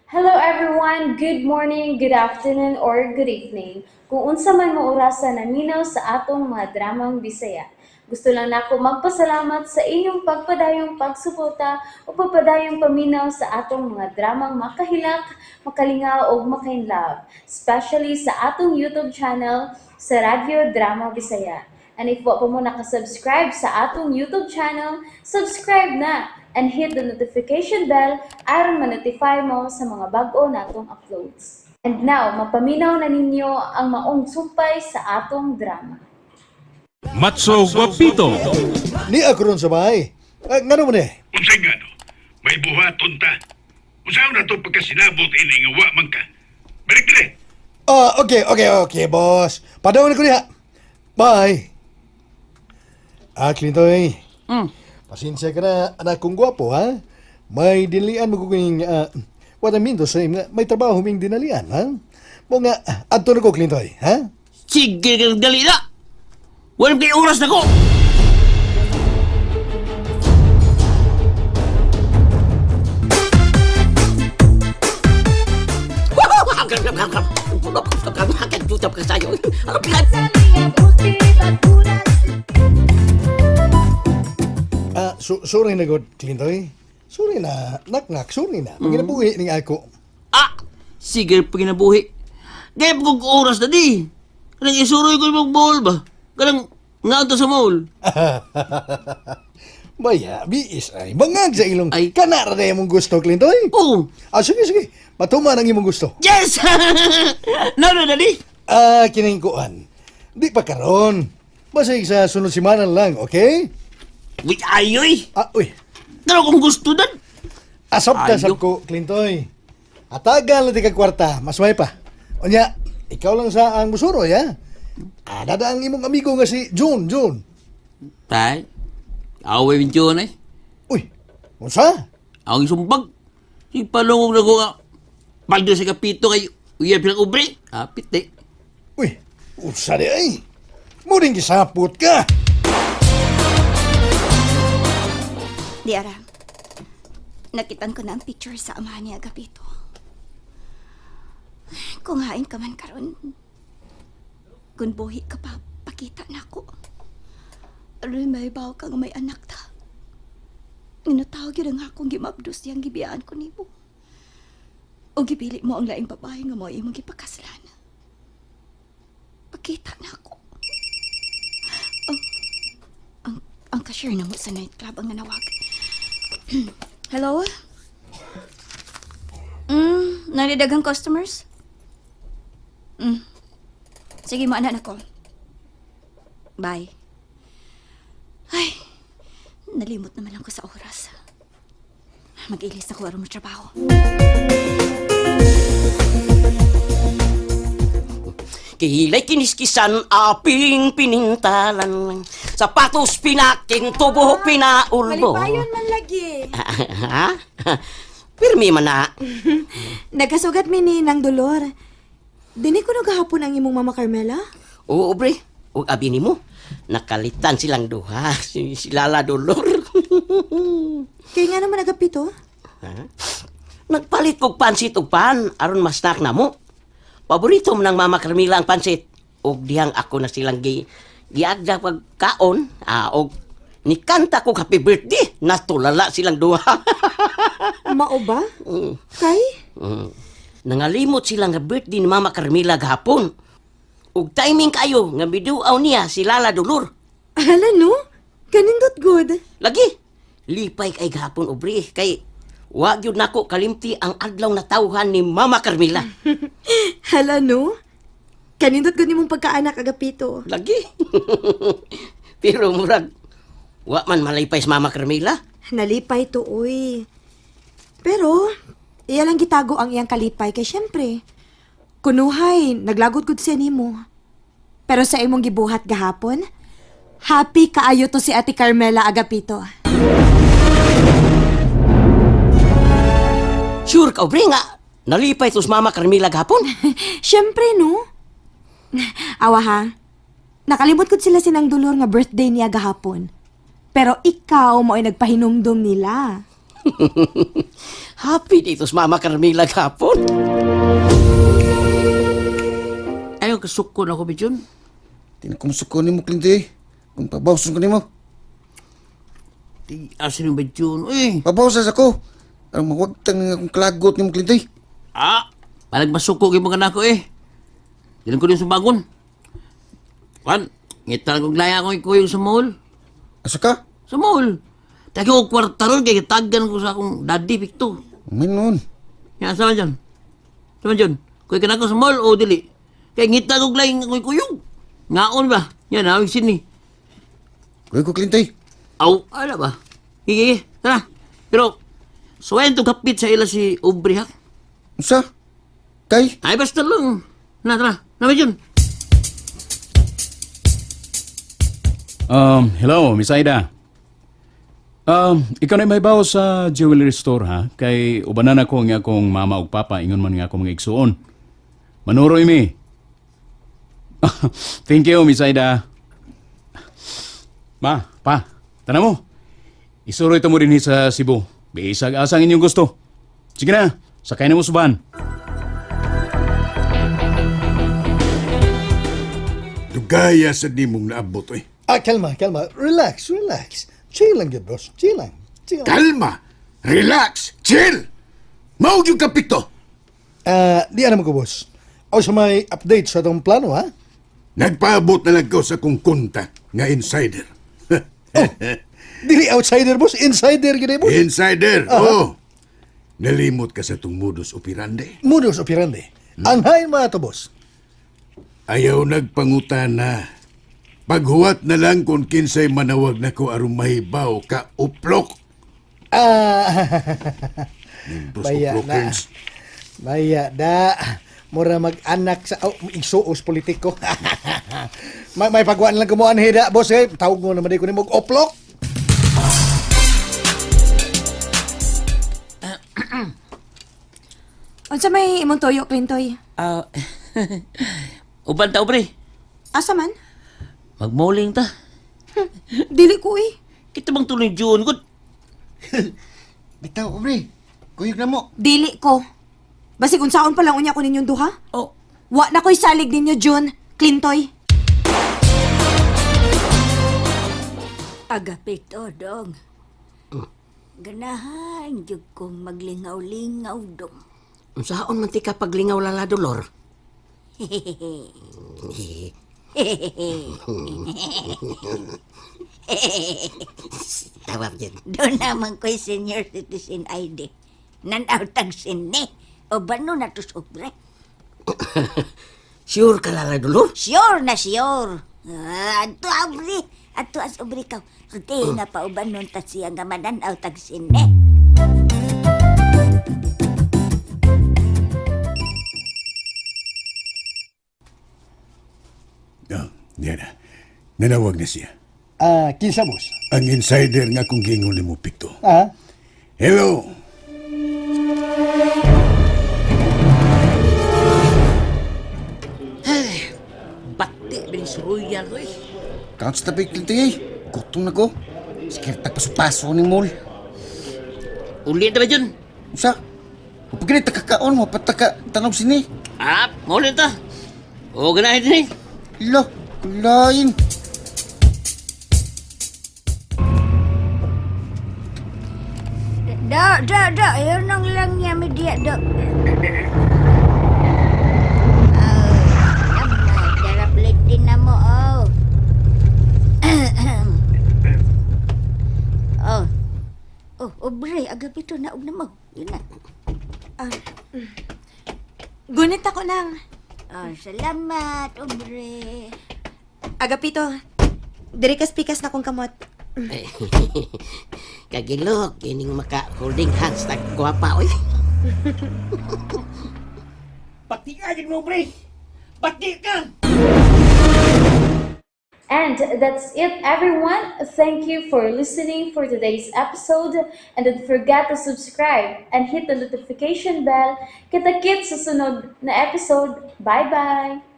Hello everyone! Good morning, good afternoon, or good evening. Kung unsa man mo orasa naminaw sa atong mga dramang Bisaya. Gusto lang nako magpasalamat sa inyong pagpadayong pagsuporta o pagpadayong paminaw sa atong mga dramang makahilak, makalingaw ug makainlove, especially sa atong YouTube channel sa Radyo Drama Bisaya. And if wa pa mo nakasubscribe sa atong YouTube channel, subscribe na and hit the notification bell aron ma-notify mo sa mga bag-o natong uploads. And now, mapaminaw na ninyo ang maong sumpay sa atong drama. Matso Guapito. Ni ako ron sa bahay. Ah, ngano man eh? Unsay ngano? May buhaton ta. Usaon na to pagkasinabot ini nga wa man ka. Balik dire. Ah, okay, boss. Padawan ko niya. Bye. Ah, Clintoy. Pasensya ka na, anak kong gwapo, ha? May dinalian mo kukuning, what I mean to say, nga, may trabaho ming dinalian, ha? Mo nga, adto na ko, Clintoy, ha? Sige, dali na! Walang kayo oras na ko! Ah, sorry na god, Clintoy. Sorry na, naknak, sorry na. Paginabuhi ning ako. Ah! Sige, paginabuhi. Gaya pa kong oras na di. Kanang isuroy ko yung mall ba? Kanang nga sa mall. Baya, biis ay, bangag sa ilong. Ay. Kanara na imong gusto, Clintoy. Oh! Ah, sige, sige. Matuman ang imong gusto. Yes! No, no, dali! Ah, kiningkuan. Di pa karon. Basta sa sunod simana lang, okay? Uy, ayoy! Ah, uy. Pero kung gusto dan! Asap ta Ayo. sab ko, Clintoy. Atagal na di ka kwarta, mas may pa. Unya, ikaw lang sa ang musuroy, ha? Ah, dada ang imong amigo nga si June, June. Tay, away min John eh. Uy, unsa? Ang isumbag. Si palungog na ko nga. Pagdo sa kapito kay uya pilang ubre. Apit eh. Uy, unsa di ay? Muring gisapot ka. Di ara. Nakitan ko na ang picture sa ama ni Agapito. Kung hain ka man karon, kung buhi ka pa, pakita na ako. Aron may baw ka nga may anak ta. Nginatawag yun ang akong gimabdos diyang gibiyaan ko nimo. O gibili mo ang laing babae nga mo imong gipakaslan. Pakita na ako. Ang cashier na mo sa nightclub ang nanawag. Hello? Nalidagang customers? Sige, maanan ako. Bye. Ay, nalimot naman lang ko sa oras. Mag-ilis ako aron mo trabaho. Kilay kiniskisan, aping pinintalan. Sapatos pinaking, tubo pinaulbo. Malipayon man lagi. Ha? Pirmi man na. Nagkasugat mi ni ng dolor. Dini ko gahapon ang imong mama Carmela. Oo, bre. Ug abi nimo. Nakalitan silang duha. Si Lala Dolor. Kay nga naman nagapito. Ha? Nagpalit kog pansit ug pan aron masnak na mo. Paborito mo ng Mama Carmela ang pansit. Ug dihang ako na silang giagda pagkaon, ah, og nikanta kog happy birthday. Natulala silang duha. Mao ba? Kay? Nangalimot sila nga birthday ni Mama Carmela gahapon. Ug timing kayo nga miduaw niya si Lala Dolor. Hala no? Kanindot good. Lagi, lipay kay gahapon obre kay wa gyud nako kalimti ang adlaw na tawhan ni Mama Carmela. Hala no? Kanindot gud nimong pagkaanak agapito. Lagi. Pero murag wa man malipay sa Mama Carmela. Nalipay to uy. Pero iya lang gitago ang iyang kalipay kay syempre. Kunuhay, naglagot gud siya nimo. Pero sa imong gibuhat gahapon, happy kaayo to si Ate Carmela Agapito. Sure ka obre nga nalipay to sa Mama Carmela gahapon. Siyempre, no? Awa ha. Nakalimot ko sila sinang dolor nga birthday niya gahapon. Pero ikaw mo ay nagpahinumdum nila. Happy dito sa Mama Carmela gapon. Ayaw kasuko na ako, Bijon. Tinakumusuko ni mo, Clinty. Kung pabawson ko nimo. Di asa ni Bijon, uy. Pabawsas ako. Ang mawagtang nga akong klagot ni mo, Clinty. Ah, palag masuko kay mga nako eh. Dilan ko din sumagon. Kwan, ngitan kong laya ko ikuyog sa mall. Asa ka? Sa mall. Tagi ko kwarta ron, kay tagan ko sa akong daddy, Victor. May noon. Yan, sama dyan. Sama dyan. Kuy ka na ko sa mall o dili. Kay ngita kong laing ako'y kuyog. Ngaon ba? Yan, awig sini. Kuya ko, Clinty. Aw, ala ba? Sige, sige, tara. Pero, suwayan to kapit sa ila si Aubrey ha. Unsa? Kay? Ay, basta lang. Na, tara. Nama dyan. Hello, Miss Aida. Ikaw na may bawo sa jewelry store ha? Kay ubanan ako nga akong mama ug papa ingon man nga ako mga igsuon. Manuroy mi. Thank you, Miss Aida. Ma, pa, tana mo. Isuroy ito mo din sa Cebu. Bisag asang inyong gusto. Sige na, sakay na mo suban. Dugaya sa nimong naabot eh. Ah, kalma, kalma. Relax, relax. Chill lang gyud, boss. Chill lang. Chill. Kalma, relax, chill. Mao gyud ka Pikto. Ah, di alam ko, boss. O sa may update sa atong plano, ha? Nagpaabot na lang ko sa kong kontak nga insider. Dili outsider, boss. Insider gyud eh, boss. Insider, oh. Nalimot ka sa itong modus operandi. Modus operandi. Ang hain mga to, boss. Ayaw nagpangutana. Paghuwat na lang kung kinsay manawag na ko aron mahibaw ka uplok. Ah, Nimbros Baya na. uplokers. Maya da. Mura mag-anak sa oh, igsuos politiko. May pagwaan lang kumuan hida, boss eh. Tawag mo naman di ko ni og oplok. Unsa may imong toyo, Clintoy? Ah, uban ta, Aubrey. Asa man? Magmoling ta. Dili ko eh. Kita bang tuloy June? Good. Bitaw, Aubrey. Kuyog na mo. Dili ko. Basig unsaon pa lang unya ko ninyong duha? Oh, Wa na ko'y salig ninyo, June. Clintoy. Agapito, dong. Ganahan jud kong maglingaw-lingaw, dong. Unsaon man ti ka paglingaw lala Dolor? Tawag yan. Doon naman ko'y senior citizen ID. Nanaw tag sine. O bano na to sobre. Sure ka lala Dolor? Sure na sure. Ah, ato abri. Ato as obri ka. Sulti nga pauban nun ta siya nga mananaw tag sine. Oh, yan na. Nanawag na siya. Ah, kinsa, boss? Ang insider nga kung gingon ni mo, Pikto. Ah, Hello. bati bining suruyan ko eh. Kaon sa tabi, Clinty eh. Gutom na ko. Sikir tagpaso-paso ni mall. Uli ta ba Jun? Unsa? Upag ganit kakaon mo, pataka tanaw sini. Ah, mauli ta. O, ganahin din eh. Lo, lain. Da, da, da. Ayaw nang lang niya media, da. Oh, daraplit din na mo, oh. Oh. Oh, obre, agapito na og na mo. Yun na. Gunit ako nang. Oh, salamat, obre. Agapito, diri kas pikas na kong kamot. Kagilok, kining maka holding hands tag gwapa oy. Bati ka din mo, pre. Bati ka! And that's it, everyone. Thank you for listening for today's episode. And don't forget to subscribe and hit the notification bell. Kita-kits sa sunod na episode. Bye-bye!